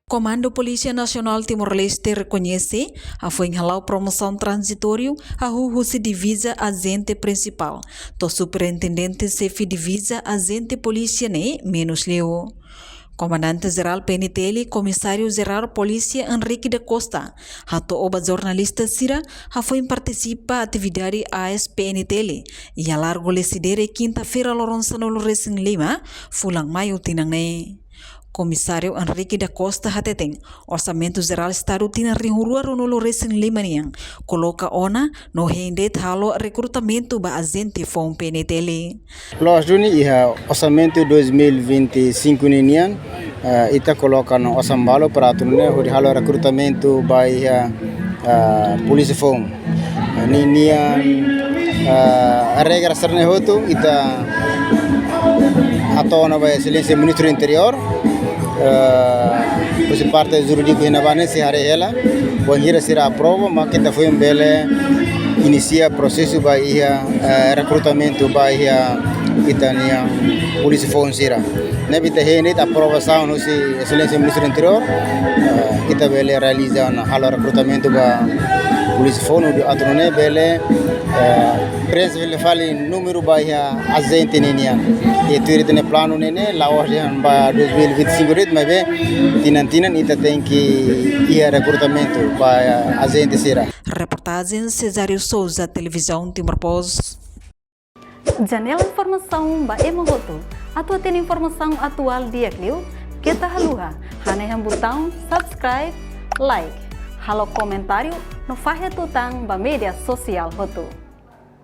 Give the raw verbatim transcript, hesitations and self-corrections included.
Komandu Polísia Nasionál Timor-Leste rekoñese hafoin hala'o promosaun tranzitóriu hahú husi diviza ajente prinsipál to'o superintendente xefe diviza ajente polísia ne'e menus liu. Komandante Jerál P N T L, Komisáriu Jerál Polísia Henrique da Costa, hato'o ba jornalista sira hafoin partisipa atividade A S P N T L iha Largo Lecidere, kinta-feira loron sanulu-resin-lima fulan Maiu tinan ne'e. Komisáriu Henrique da Costa hateten, Orsamentu Jerál Estadu tinan rihun rua ruanulu-resin-lima nian koloka ona no hein de'it halo rekrutamentu ba ajente foun P N T L. Loos duni iha orsamentu dois mil e vinte e cinco ninian, eh, ita koloka ona osan balu para atu nune'e hodi halo rekrutamentu ba iha, eh, polísia foun. Eh, ninian, eh, regra sira-ne'e hotu ita hato'o ona ba Exelénsia Ministru Interiór, eh, husi parte jurídiku iha ne'ebá ne'e sei haree hela, wainhira sira aprova, mak ita foin bele inisia prosesu ba iha, eh, rekrutamentu ba iha ita-nia polísia foun sira. Ne'ebé ita hein de'it aprovasaun husi Exelénsia Ministru Interiór, eh, ita bele realiza ona halo rekrutamentu ba polísia foun hodi atu nune'e bele, eh, preenxe fali númeru ba iha ajente ninian. I tuir ita-nia planu ne'e ne'e, la'ós dehan ba dois mil e vinte e cinco de'it, maibé tinan-tinan ita tenke iha rekrutamentu ba, eh, ajente sira. Reportajen Cesário Souza, Televizaun Timor Post. Janela informasaun ba ema hotu. Atu hatene informasaun atuál di'ak liu, keta haluha hanehan butaun subscribe, like, halo komentáriu no fahe tutan ba média sosiál hotu.